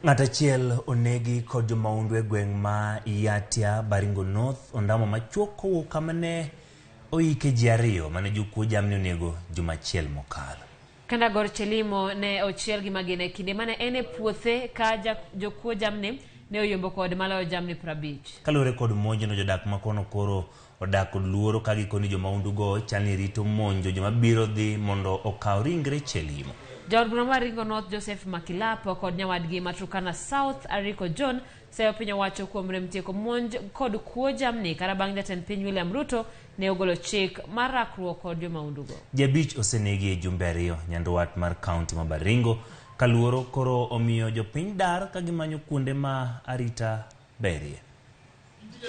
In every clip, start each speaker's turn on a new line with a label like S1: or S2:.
S1: Ng'at achiel onegi kod jomaundu e gweng' ma Yatia, Baringo North, ondamo machuok kowuok kama ne oike ji ariyo mane jokuo jamni onego juma achiel mokalo.
S2: Kandagor Chelimo ne ochiel gi magina e kinde mane en e puothe ka jokuo jamni ne oyombo kod maloyo jamni 50.
S1: Kaluwore kod monjno, jodak ma kono koro odak kod luoro ka gikoni jomaundu go chal ni rito monjo joma biro dhi mondo okaw ringre Chelimo.
S2: Jaod bura mar Baringo North Joseph Makilap kod nyawadgi ma Turkana South Ariko John seyo piny owacho kuom rem tieko monj kod kuo jamni kata bang' jatend piny William Ruto ne ogolo chik mar rakruok kod jomaundugo.
S1: Ji 5 osenegi e jumbe 2 nyandwat mar kaunti ma Baringo ka luoro koro omiyo jopiny dar ka gimanyo kuonde ma arita berie.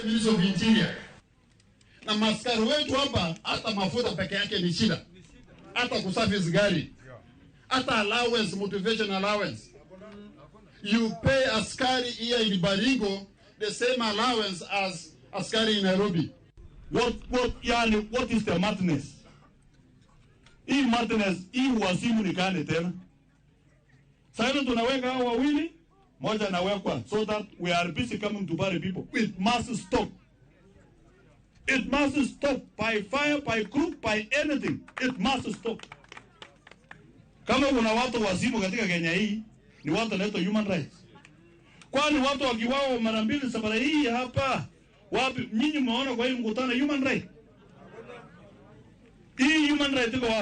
S3: Minister of Interior na maskari wetu hapa, hata mafuta peke yake ni shida, hata kuservice gari, hata allowance, motivation allowance. You pay askari here in Baringo the same allowance as askari in Nairobi.
S4: What is the madness? Hii madness, hii wazimu ni gani tena? Sasa tunaweka hao wawili, moja anawekwa so that we are busy coming to bury people. It must stop. It must stop by fire, by crook, by anything. It must stop. Kama kuna watu wazimu katika Kenya hii, ni watu wanaitwa human rights. Kwani watu wakiwao mara mbili safari hii hapa, wapi nyinyi mmeona kwa hii mkutano human right? Hii human right iko wapi?